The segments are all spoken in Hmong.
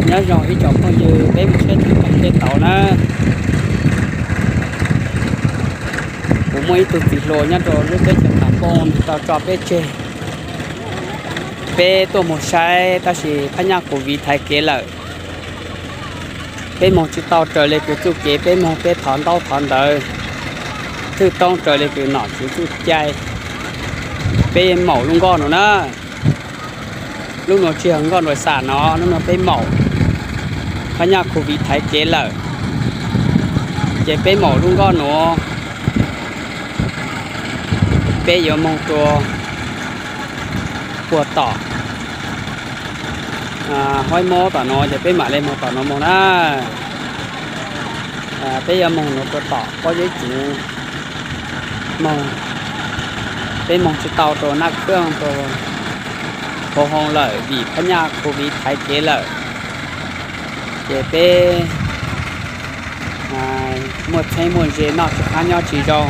Nyob zoo ib tsoom phooj ywg, peb mus saib tsis tau peb tau na. Kuv muaj ib tug txiv hluas nyob rau lub teb chaws Pham Npoo nws tau tso peb tseg, peb tuaj mus saib tab sis phab nyaj COVID thaiv kev lawm. Peb moog tsis tau raws li kws txuj kev, peb moog peb thov ntaub thov ntawv thwj toob raws li kws nom tswv txuj cai, peb maum lub nkoj nuav na. Lub nuav tsis yog nkoj nraum xam no, lub nuav peb maum. Phab nyaj COVID thaiv kev lawm, ces peb maum lub nkoj nuav, peb yuav moog rua puag tom Huaib Mob tom nuav ces peb mam le moog tom nuav moog na. Peb yuav moog nuav rua tom pob zeb tsuv moog. Peb moog tsis tau rua Naj Khwj rua Huv Hoo lawm vim phab nyaj COVID thaiv kev lawm, ces peb muaj txheeb muaj ze noj tsis qab nyob tsis zoo,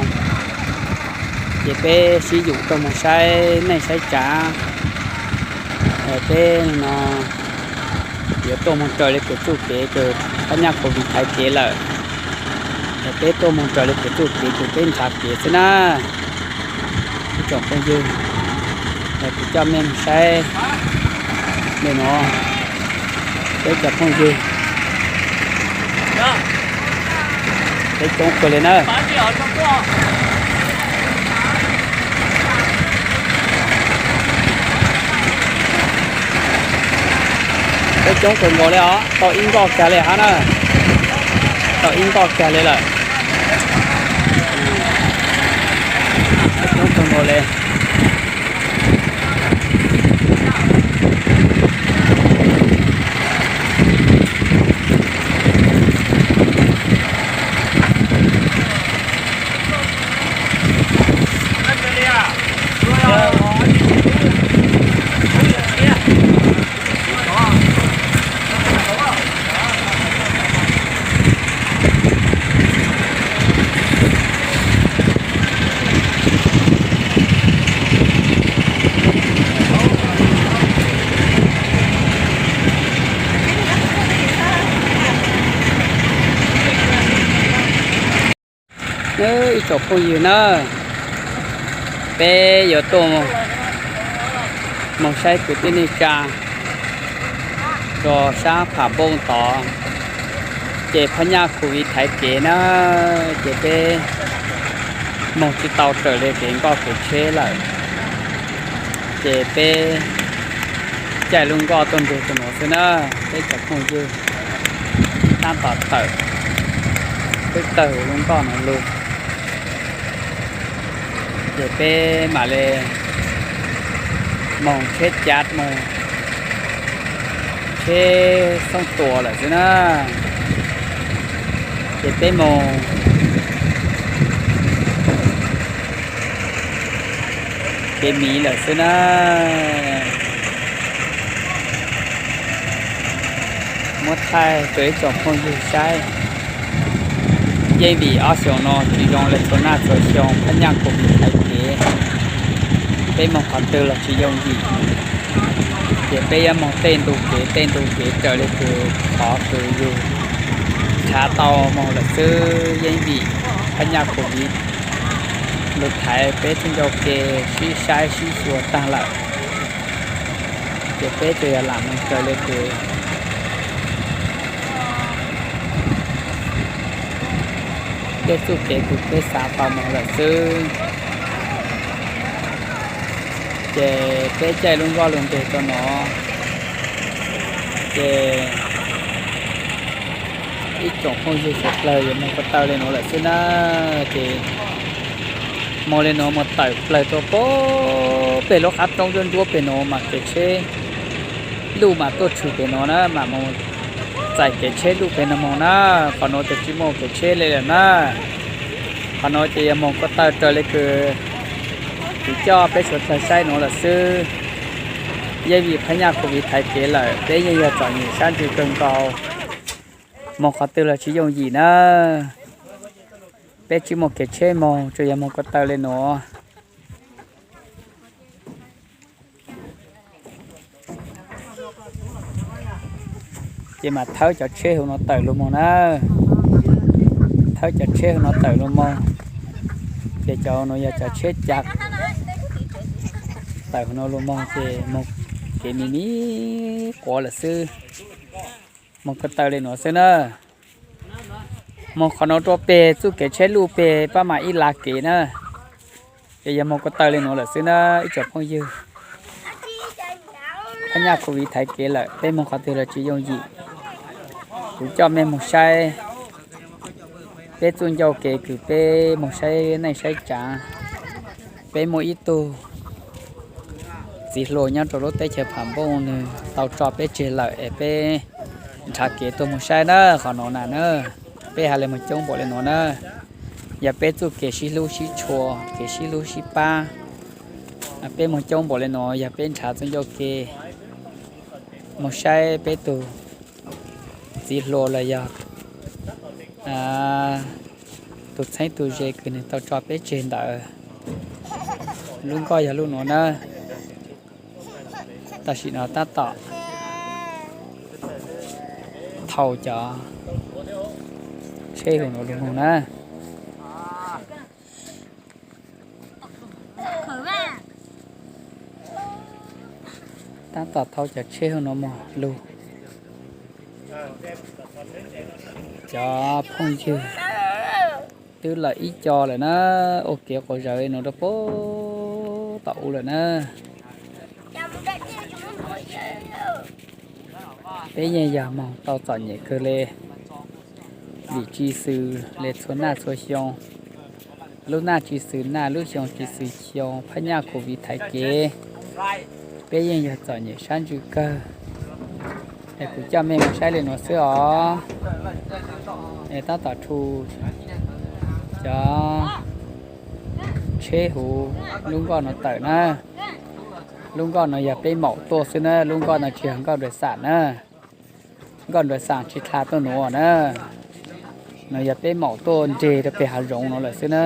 ces peb sib yum tuaj moog saib neej saib tsav. Peb no yuav tuaj moog raws li kws txuj kev kws phab nyaj COVID thaiv kev lawm, es peb tuaj moog raws li kws txuj kev kws peb nrhav kev xwb na. Ib tsoom phooj ywg, kuv coj mej moog saib le nuav, peb cov phooj ywg, peb coob kawg le na. Peb coob kawg nkaus le os, tau ib nkoj kag le hab na, tau ib nkoj kag le lawm. Peb coob kawg nkaus le. Ib tsoom phooj ywg na, peb yuav tuaj moog saib kwv tij neej tsa rua sab Pham Npoo tod, ces phab nyaj COVID thaiv kev na, ces peb moog tsis tau raws li kev nkoj kev tsheb lawm, ces peb caij lub nkoj tuaj nrug rua nuav xwb na. Peb cov phooj ywg, tab tom tawm, twb tawg lub nkoj nuav lug, ces peb mam le moog tsheb cav moog, tsheb xoob tua lawm xwb na. Ces peb moog kev miv lawm xwb na. Muab thaij rua ib tsoom phooj ywg saib, yeej vim ob xyoos no tsis zoo le txhua naj txhua xyoo, phab nyaj COVID thaiv kev, peb moog qhov twg los tsis yooj yim, ces peb yuav moog tej ntu kev tej ntu kev raws li kws qhov kws yug nrhav tau moog lawm xwb. Yeej vim phab nyaj COVID lug thaiv peb txhua ncau kev sib saib sib xyuas taag lawm, ces peb tsuas yog lam moog raws li kws tej txuj kev kws peb xav tau moog lawm xwb. Ces peb caij lub nkoj lug nrug rua nuav, ces ib tsoom phooj ywg suav dlawg yuav moog ko taw le nuav lawm xwb na. Ces moog le nuav moog tawm plawg rua pem lub qab roob ntsuab ntsuab pem nuav mas kev tsheb luj mas tuaj tshwm pem nuav na, mas moog txais kev tsheb luj pem nuav moog na. Qhov nuav ces tsis muaj kev tsheb le lawm na. Qhov nuav ces yog moog ko taw raws le kws kuv coj peb suav dlawg saib nuav lawm xwb. Yeej vim phab nyaj COVID thaiv kev lawm, peb yeej yog txom nyem sab ntsws kawg nkaus, moog qhov twg los tsis yooj yim na. Peb tsis muaj kev tsheb moog, tsuas yog moog ko taw le nuav. Ces mam thawb cov tsheb hauv no tawm los mus na. Thawb cov tsheb hauv no tawm los mus. Ces cov no yog cov tsheb cav. Tawm hauv no los mus ces mus kev me me quav lawm xwb. Mus ko taw li nuav xwb na. Mus qhov no rua peg txuj kev tsheb luj peg pab mam ib lav kev na. Ces yog mus ko taw li nuav lawm xwb na ib tsoom phooj ywg. Phab nyaj COVID thaiv kev lawm, peb mus qhov twg los tsis yooj yim. Kuv coj mej mus saib peb txuj ncauj kev kws peb mus saib neej saib tsaav. Peb muaj ib tug txiv hluas nyob rau lub teb chaws Pham Npooj, nwg tau tso peb tseg lawm es peb nrhav kev tuaj mus saib na qhov nuav na na. Peb has le mus coob npaum le nuav na, yog peb txuj kev sib hlub sib tshua, kev sib hlub sib pab. Peb mus coob npaum le nuav yog peb nrhav txuj ncauj kev mus saib peb tug txiv hluas los yog tug txheeb tug ze kws nwg tau tso peb tseg ntawd. Lub nkoj yog lub nuav na. Tam sim no tab tom thau cov tsheb hauv nuav lug mus na. Tab tom thau cov tsheb hauv nuav mus lug. Cov phooj ywg twb lawm ib co lawm na, ua kev quas zawv nuav rau puag tom u lawm na. Peb yeej yog moog tau txom nyem kawg le, vim tsis xws le txhua naj txhua xyoo, lub naj tsis xws naj, lub xyoo tsis xws xyoo, phab nyaj COVID thaiv kev, peb yeej yog txom nyem sab ntsws kawg. Es kuv coj mej mus saib li nuav xwb os. Es tab tom rhu cov tsheb huv lub nkoj no tawm na. Lub nkoj no yog peb maum tuaj xwb na, lub nkoj no tsis yog nkoj nruas xam na. Nkoj nruas xam tsis dlha tuaj nuav na. No yog peb maum tuaj nreg rau peg hav zoov no lawm xwb na.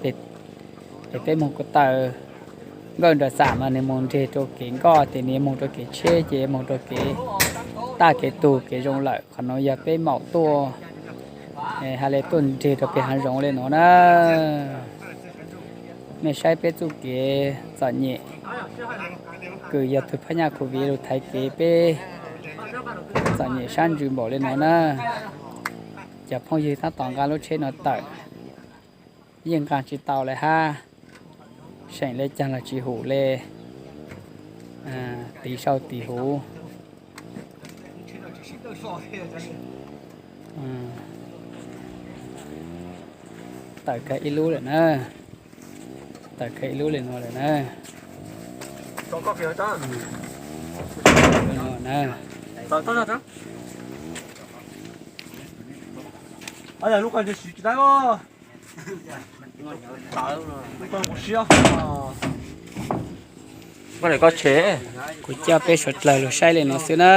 Es peb moog ko taw, nkoj nruas xam mas nws moog nreg rau kev nkoj, ces nws moog rau kev tsheb, ces moog rau kev taj kev tug kev zoo lawm. Qhov no yog peb maum tuaj, has le tuaj nreg rau peg hav zoov le nuav na. Mej saib peb txuj kev txom nyem kws yog tug phab nyaj COVID lug thaiv kev peb txom nyem sab ntsws npaum le nuav na. Cov phooj ywg tab tom nqa lub tsheb no tawm, yeej nqa tsis tau le hab, seem le caag los tsis hum le, tiv sau tiv huv. Tawm kag ib lub lawm na, tawm kag ib lub le nuav lawm na. Kuv coj peb suav dlawg lug saib le nuav xwb na.